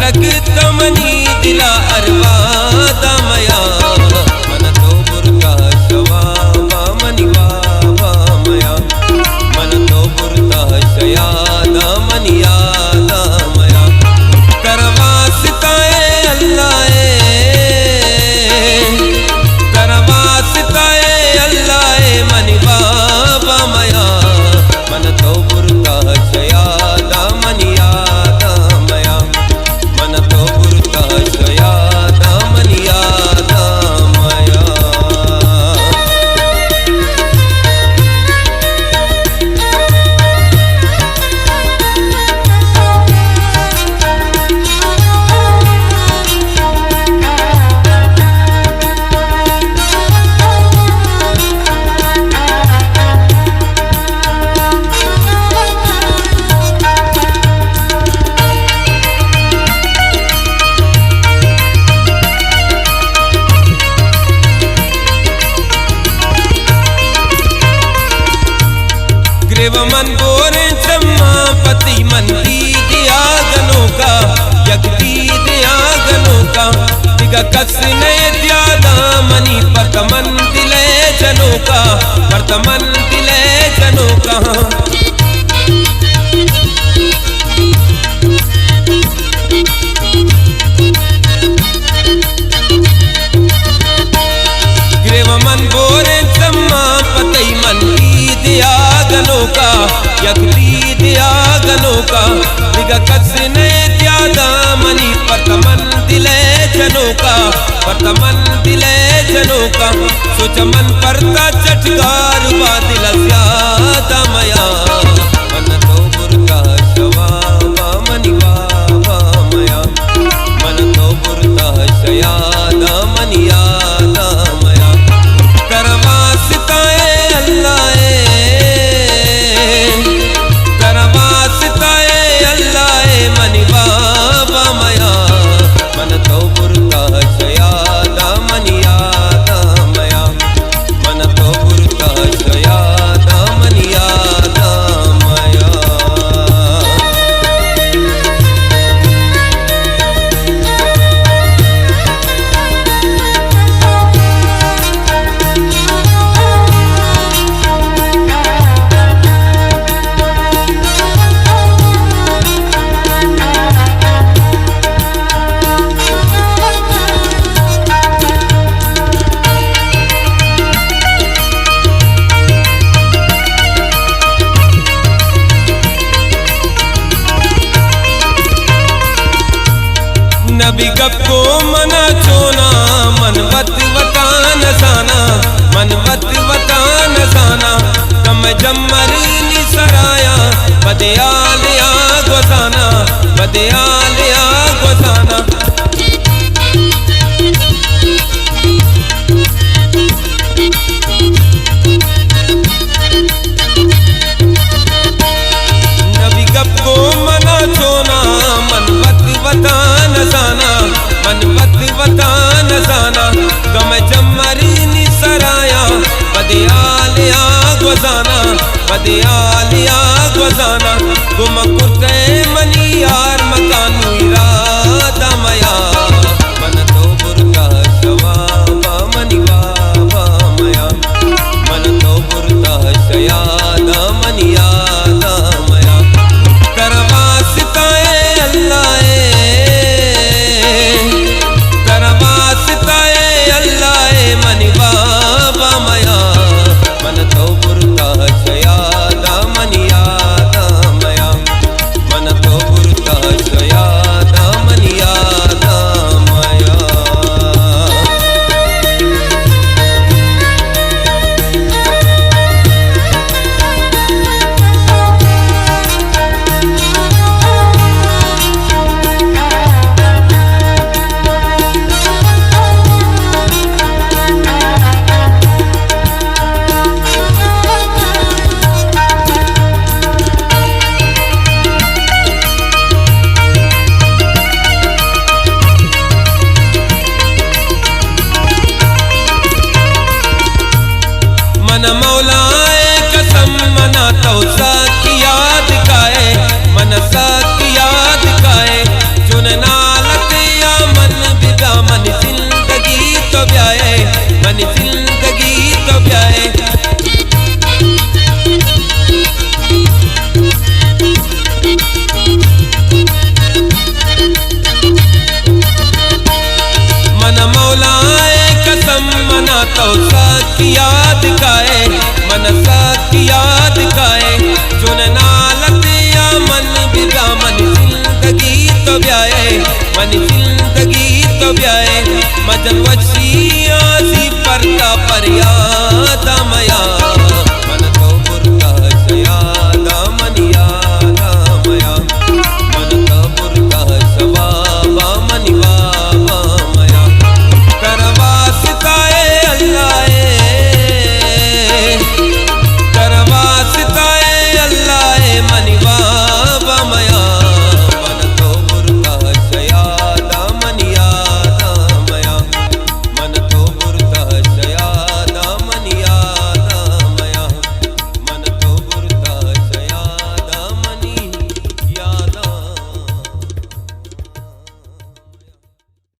لگتا منی دلا ارواح دا میا، من تو برتا شوا با منی بابا میا، من تو برتا شیا دا منی یادا میا۔ تر واسطہ اے اللہ اے، تر واسطہ اے اللہ اے منی بابا میا، من تو برتا شیا دا منی یادا میا، من تو برتا شیا دا منی یادا میا۔ گریو من بوریں چماں پہ تئی من دیدے آ گنوکا، یک دیدے آ گنوکا، دگہ کس نئے دیادا منی پرت من دلے جنوکا، پرت من دلے جنوکا۔ گریو من بوریں چماں پہ تئی من دیدے آ گنوکا، یک دیدے آ گنوکا، دگہ کس نئے دیادا منی پرت من دلے جنوکا، پرت من دلے جنوکا۔ سوچ من پرتا چٹگار با دل زیادہ میا، من تو برتا شوا با منی بابا میا، من تو برتا شیا دا منی یادا میا۔ تر واسطہ اے اللہ اے، تر واسطہ اے اللہ اے منی بابا میا، من تو برتا شیا دا منی یادا میا، من تو برتا شیا دا منی یادا میا۔ نبی گپ کو منا چونا، من وت وتا نزانا، من وت وتا نزانا، کم جمر نی سرایا، بدیالیا گوزانا، بدیالیا گوزانا۔ نبی گپ گو منا چونا، من وت وتا نزانا، من وت وتا نزانا، گم جمرینی سرایا، بدیالیا گوزانا، بدیالیا گوزانا، گم